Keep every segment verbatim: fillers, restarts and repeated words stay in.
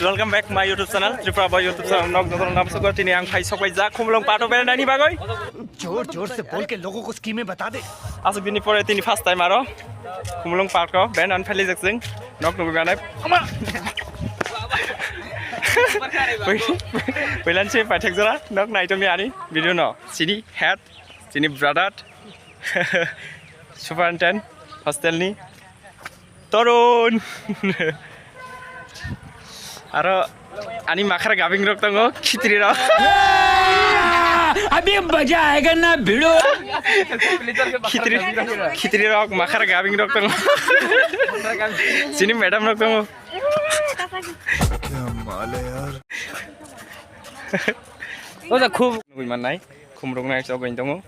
Welcome back my YouTube channel, Tripura Boy YouTube channel. Nok jotono namsukgo tini ang phai sokbai jak Khumulwng Park o beranani bagwi. जोर जोर से बोल के लोगों को स्कीमें बता दे। Aswk dini pore tini first time aro Khumulwng Park o beranani phai lijak chwng. Nok nugwi manai. Ama! Pui-, puilan se paithak jora nok naitokni ani video no. Chini head, chini brother, superintendent hostel ni Torun. Aro ani makhar gabing rok tongo, khitri rok. अभी मजा आएगा ना भिड़ो। Khitri, khitri rok makhar gabing rok tongo. Chini madam rok tongo. क्या माल है यार। Oja khub nugwi mannai, khum rok nai chok tongo.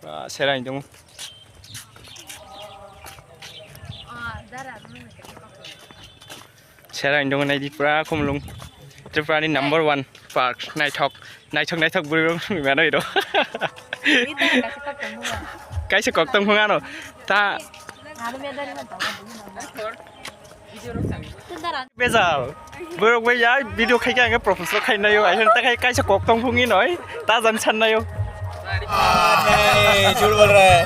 Ah, sera hinwi tongo. Sera hinwi tongo, naidi pura Khumulwng. Tripura ni number one park, naithok, naithok, naithok bwrwi rok wngwi mano iro. Kaisa kok tong phung ano. Ta. Bejal. Borok bai ya video khai khe ang propose khai nayo. Ai ta khai kaisa kok tong phungwi noi. Ta jan san nayo. नहीं, झूठ बोल रहा है।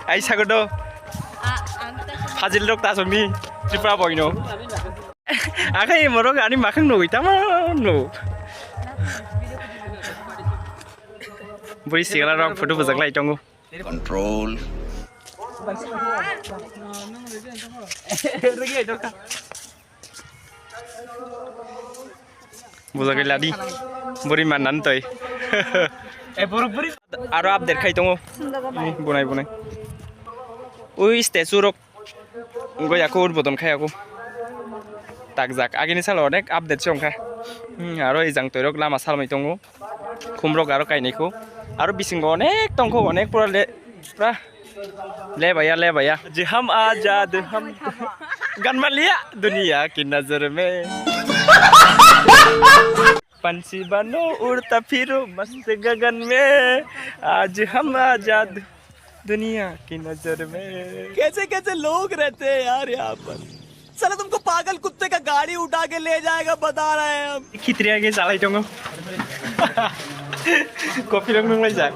Ai sago do. Fazil rok ta songni Tripura boy no. Akhai morok ani makhang nugwi tamo no. Bui sigala rok photo bujak lai tongo. Control. Bujagwi ladi. Buri mannan toi. Aro update khai tongo. Bunai bunai. Ui statue rok. Wngkha ya khe udbodon khai ya khe. Takjak. Agini salo onek update se wngkha. Hmm, aro ejang toirok lama salmai tongo. Khumrok aro kainai kho. Aro bisingo onek tongkho, onek pura le, pura lebaya, lebaya. Ji hum azad hum gan maliya duniya ki nazar mein. Panchi bano udta phiro mast gagan mein. Aaj hum azad. दुनिया की नजर में कैसे कैसे लोग रहते हैं यार यहाँ पर। साला तुमको पागल कुत्ते का गाड़ी उठा के ले जाएगा, बता रहे हैं हम। Khitri age salai tongo. Kopi rok nung lai jak.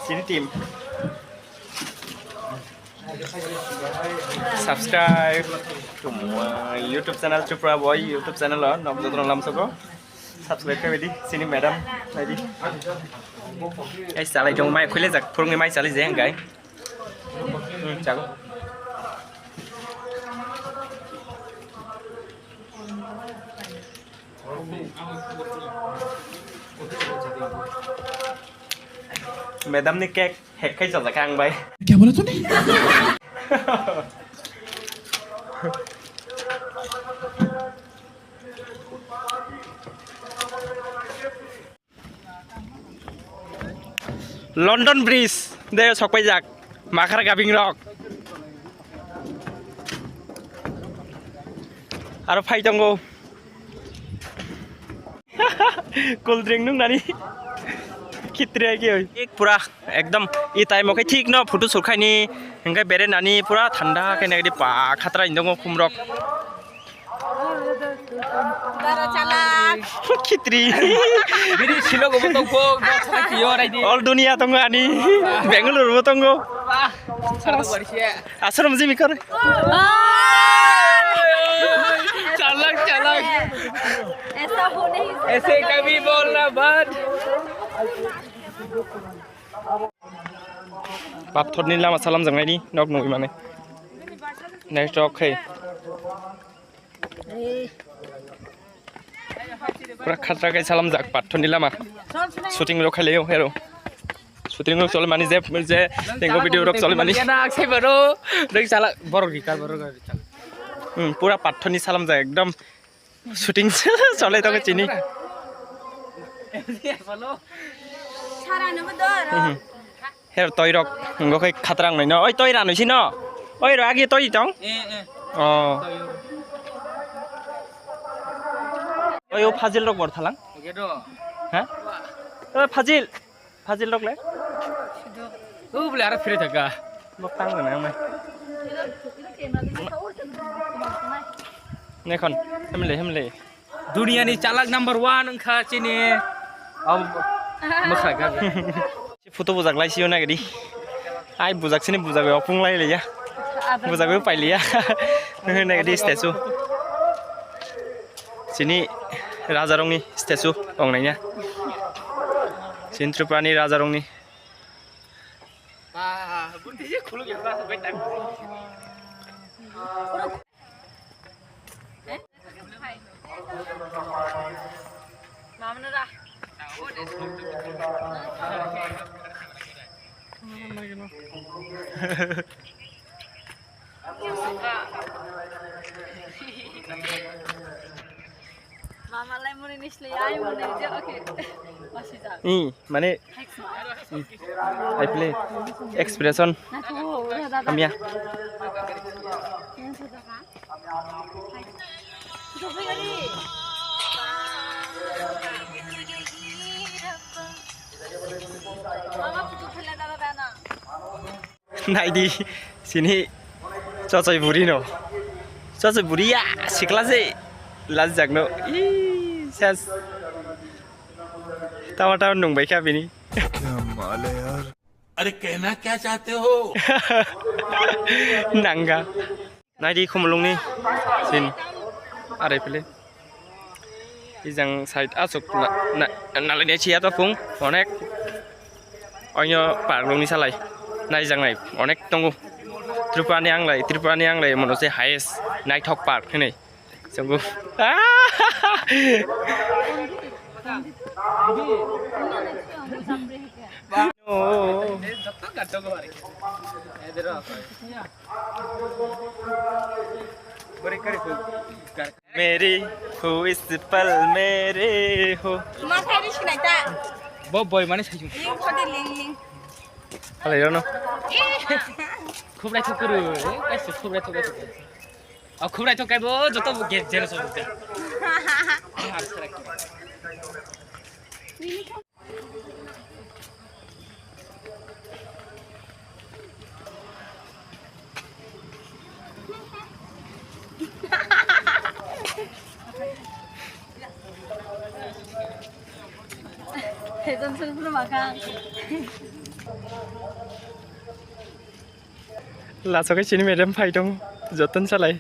Sini team. Subscribe to my YouTube channel, Tripura Boy YouTube channel o nok jotono lamsoko. Subscribe khe di, sini madam, naidi. Ai salai jong mai khule jak, phurungni mai salai je hingkai. Hmm, chago. Madam ni cake. Hek khai chajak ang bai. क्या बोला तूने? London Bridge de sokpai jak. Makhar gabing rok. Aro phai tongo. Cool drink nung nani. Khitri ai ke oi. Ek pura ekdom i time o khe thik no photo shoot khai ni hingke bere nani pura thanda khe nai di pa khatra indongo khum rok. Dara chalak. Khitri. Bini silo go botong ko, botong ko yo rai di. All dunia tongo ani. Bangalore bo tongo. Wah, sarang barisya. Asram jimi kar. Chalak, chalak. ऐसा हो नहीं सकता। ऐसे कभी बोलना मत। Pathor ni lama salam jang nai ni nok nugwi mane. Next ok khai. Pura khatra kai salam jak pathor ni lama. Shooting rok khai leo hero. Shooting rok chole mani je, je tengo video rok chole mani. Yana aksai baro. Dek chala borok rika borok chala. Hmm, pura pathor ni salam jak ekdom shooting chole tongo chini. Sara no dor. Hmm. Her toi rok ngo khai khatrang noi no. Oi toi ranoi sino. Oi ro agi toi tong. Eh, eh. Oh. Toi o. Oi o Fazil rok bor thalang. Oke do. Ha? Oi Fazil. Fazil rok le. U bole aro phire thaka. Bok tang na nang. Nekhon, hemle, hemle. Duniani chalak number one wngkha chini. Am, mwkhra gabe. Photo bujak lai sio nagadi. Ai bujak sini bujak opung lai liya. Bujak pai liya. Nagadi statue. Chini rajarongni statue ong naiya. Chini Tripurani rajarongni. Mama lai muni nisli ai muni je, okay. Masih jam. Hmm, mane. Thanks, Ma. Hmm. I play expression. Nah, tuh, udah datang. Hamya. Yang sudah, Kak? Hai. Sudah beli tadi. Mama, tuh, beli apa, Bana? Naidi, sini chochoi buri no. Chochoi buri ya, sikla se. Lajak no. Ih, ses. Tawa tawa nung bai kha bini. Kya mal hai yaar? Are kehna kya chahte ho? Nanga. Naidi khumulungni sin arai pili. Ijang side asuk na, na, nalaini chiya to phung onek. Oino park lungni salai. Naijak nai onek tongo. Tripura ni anglai, Tripura ni anglai mono se highest naithok park hinui. Chungo. Oh. Meri, who is the pal mere ho? Ma khai ri sinai ta. Bo boy mane sai. Ling khodi ling ling. Halai rono. Khubrai thukuru. Kaisa khubrai thukuru. O khubrai thuk kai bo joto bo ge jero so. Johnson pura makan. Laso kai chini madam phai tong joton salai.